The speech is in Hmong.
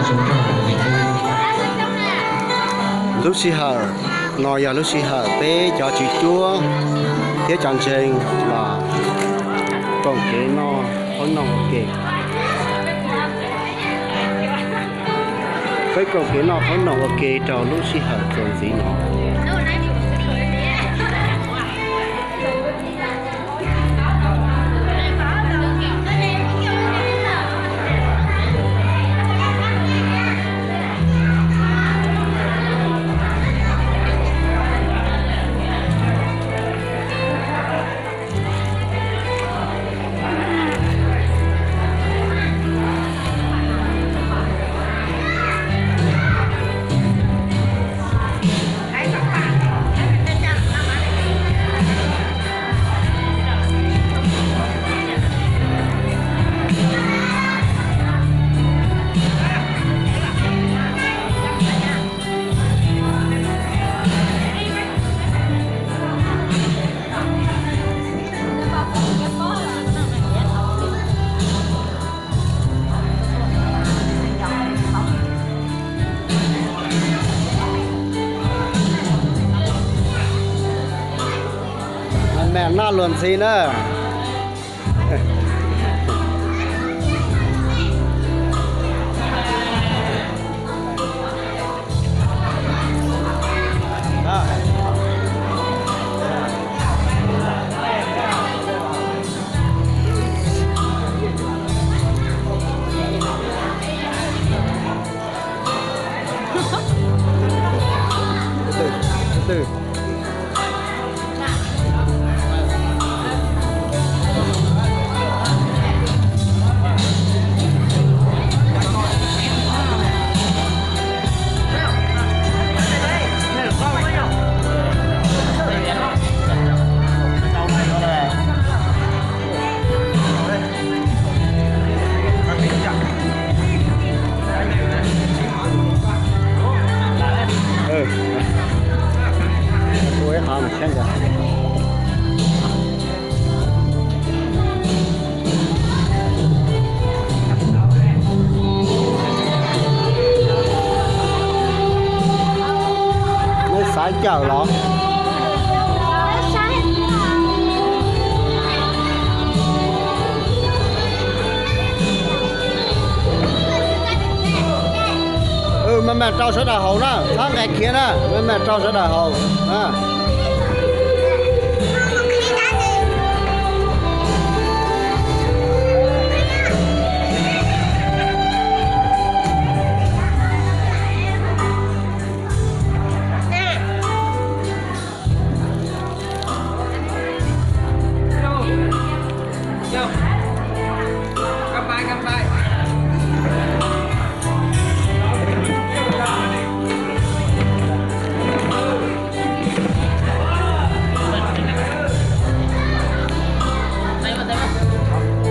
Lub sij hawm no yog lub sij hawm peb cov tswv cuab thiab cov ntseeg los koom kev noj qhaub noom ua ke. Peb koom kev noj qhaub noom ua ke rau lub sij hawm txuas ntxiv no. Mas mam noj luag ntxhi na. Nej xav cawm los? Maj mam rau sawv daws haus na, txhob nqes khiav na, maj mam rau sawv daws haus na.